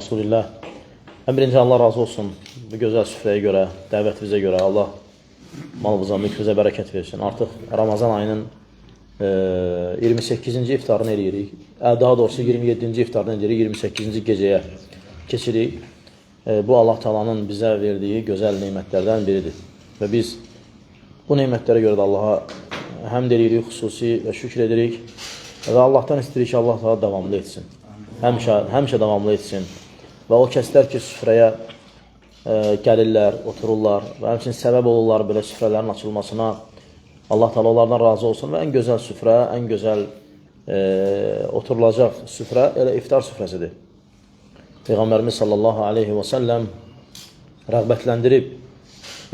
Rasulillah. Ən birinci Allah razı olsun bu gözəl süfrəyə görə, dəvətimizə görə. Allah malımıza, mülkümüzə bərəkət versin. Artıq Ramazan ayının 28-ci iftarını eləyirik. Daha doğrusu 27-ci iftarını edirik, 28-ci gecəyə keçirik. Bu Allah Taala'nın bizə verdiyi gözəl nemətlərdən biridir. Və biz bu nemətlərə görə də Allaha həmd eləyirik, xüsusi və şükür edirik. Və Allahdan istəyirik ki, Allah Taala davamlı etsin. Həmişə davamlı etsin. Və o kəslər ki, süfrəyə gəlirlər, otururlar və həmçinin səbəb olurlar belə süfrələrin açılmasına, Allah Taala onlardan razı olsun və ən gözəl süfrə, ən gözəl oturulacaq süfrə elə iftar süfrəsidir. Peyğəmbərimiz sallallahu aleyhi və səlləm rəğbətləndirib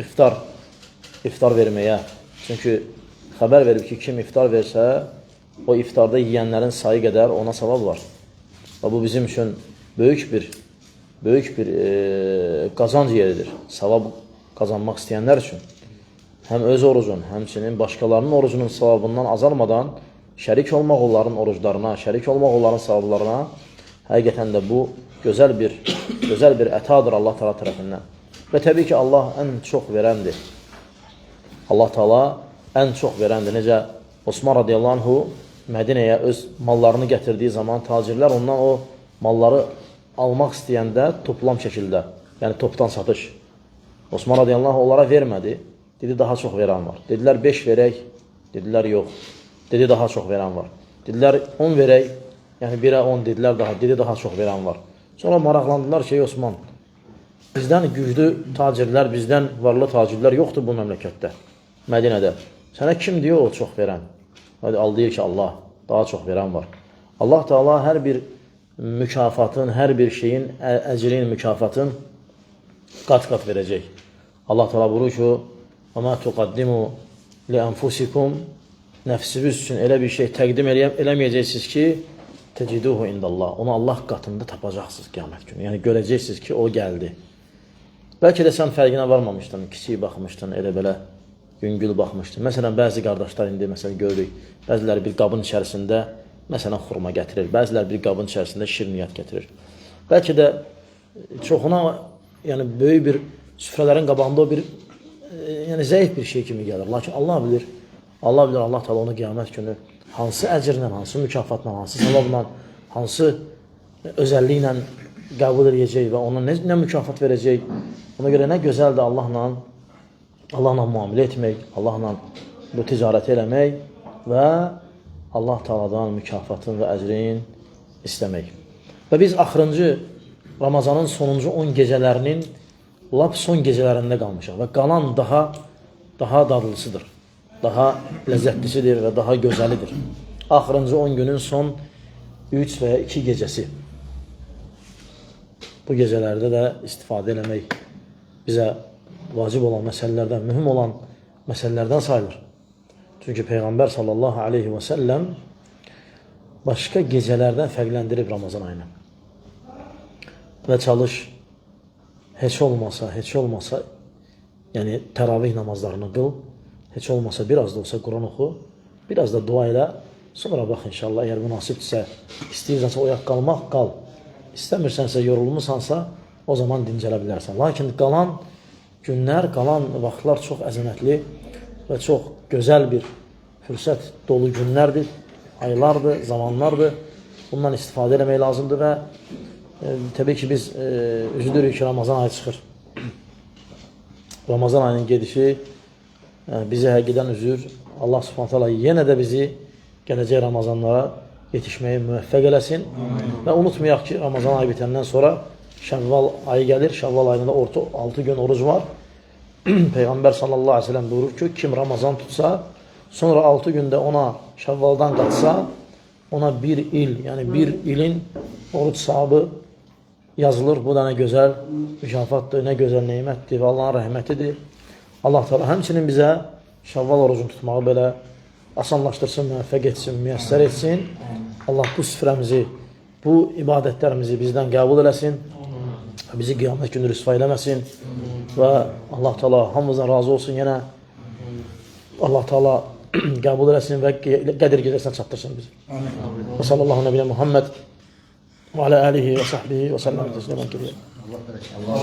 iftar verməyə. Çünki xəbər verib ki, kim iftar versə, o iftarda yeyənlərin sayı qədər ona savab var. Və bu bizim üçün böyük bir qazanc yeridir. Savab qazanmaq istəyənlər üçün. Həm öz orucun, həmçinin başqalarının orucunun savabından azalmadan şərik olmaq onların oruclarına, şərik olmaq onların savablarına, həqiqətən də bu gözəl bir ətadır Allah Taala tərəfindən. Və təbii ki, Allah ən çox verəndir. Allah Taala ən çox verəndir. Necə Osman radiyallahu anhu Mədinəyə öz mallarını gətirdiyi zaman tacirlər ondan o malları almaq istəyəndə toplam şəkildə, yəni topdan satış. Osman radiyallahu anh onlara vermədi. Dedi, daha çox verən var. Dedilər, 5 verək. Dedilər, yox. Dedi, daha çox verən var. Dedilər, 10 verək. Yəni 1-ə 10 dedilər daha. Dedi, daha çox verən var. Sonra maraqlandılar ki, ey Osman, bizdən güclü tacirlər, bizdən varlı tacirlər yoxdur bu məmləkətdə, Mədinədə. Sənə kim deyir o çox verən? Hadi al deyir ki, Allah, daha çox verən var. Allah Teala hər bir mükafatın, hər bir şeyin, əcrin, mükafatın qat-qat verəcək. Allah Teala buyurur ki: "Və ma tuqaddimu li anfusikum", nəfsiniz üçün elə bir şey təqdim eləməyəcəksiniz ki, teciduhu indallah. Onu Allah qatında tapacaqsınız qiyamət günü. Yəni görəcəksiniz ki, o gəldi. Bəlkə də sən fərqinə varmamışdın, kiçik baxmışdın, elə belə yüngül baxmışdın. Məsələn, bəzi qardaşlar indi məsələn görürük, bəziləri bir qabın içərisində məsələn xurma gətirir, bəziləri bir qabın içərisində şirniyyat gətirir. Bəlkə də çoxuna, yəni böyük bir süfrələrin qabağında o bir yəni zəif bir şey kimi gəlir. Lakin Allah bilir, Allah bilir, Allah Taala onu qiyamət günü hansı əcrlə, hansı mükafatla, hansı savabla, hansı özəlliklə qəbul edəcək və ona nə mükafat verəcək. Ona görə nə gözəldir Allahla müamilə etmək, Allahla bu ticarəti eləmək və Allah Taala'dan mükafatın və əcrin istəmək. Və biz axırıncı Ramazanın sonuncu 10 gecələrinin lap son gecələrində qalmışıq və qalan daha dadlısıdır. Daha ləzzətlisidir və daha gözəlidir. Axırıncı 10 günün son 3 və ya 2 gecəsi. Bu gecələrdə də istifadə eləmək bizə vacib olan məsələlərdən, mühüm olan məsələlərdən sayılır. Çünki Peyğəmbər sallallahu aleyhi və səlləm başqa gecələrdən fərqləndirib Ramazan ayını. Və çalış, heç olmasa, yəni təravih namazlarını qıl, heç olmasa biraz da olsa Quran oxu, biraz da dua elə, sonra bax inşallah, əgər münasibdirsə, istəyirsənsə oyaq qalmaq, qal. İstəmirsənsə, yorulmusansa, o zaman dincələ bilərsən. Lakin qalan günlər, qalan vaxtlar çox əzəmətli və çox gözəl bir fürsət dolu günlərdir, aylardır, zamanlardır. Bundan istifadə eləmək lazımdır və təbii ki, biz üzülürük ki, Ramazan ayı çıxır. Ramazan ayının gedişi bizi həqiqətən üzür. Allah Subhanahu taala yenə də bizi gələcək Ramazanlara yetişməyə müvəffəq eləsin. Amin. Və unutmayaq ki, Ramazan ayı bitəndən sonra Şəvval ayı gəlir. Şəvval ayında orta 6 gün oruc var. Peyğəmbər sallallahu əleyhi və səlləm buyurur ki, kim Ramazan tutsa, sonra 6 gündə ona Şəvvaldan qatsa, ona bir il, yəni bir ilin oruc savabı yazılır. Bu da nə gözəl mükafatdır, nə gözəl nemətdir və Allahın rəhmətidir. Allah Teala həmçinin bizə Şəvval orucunu tutmağı belə asanlaşdırsın, müvəffəq etsin, müyəssər etsin. Allah bu süfrəmizi, bu ibadətlərimizi bizdən qəbul eləsin. Bizi qiyamət günü rüsva eləməsin. Və Allah Teala hamımızdan razı olsun yenə. Allah Teala qəbul eləsin və Qədir gecəsinə çatdırsın bizi. Amin. Və sallallahu nəbiyyə Muhammed Və alə alihi və sahbihi və səlləm təslimən kəthira. Allah bərəkət. Allah.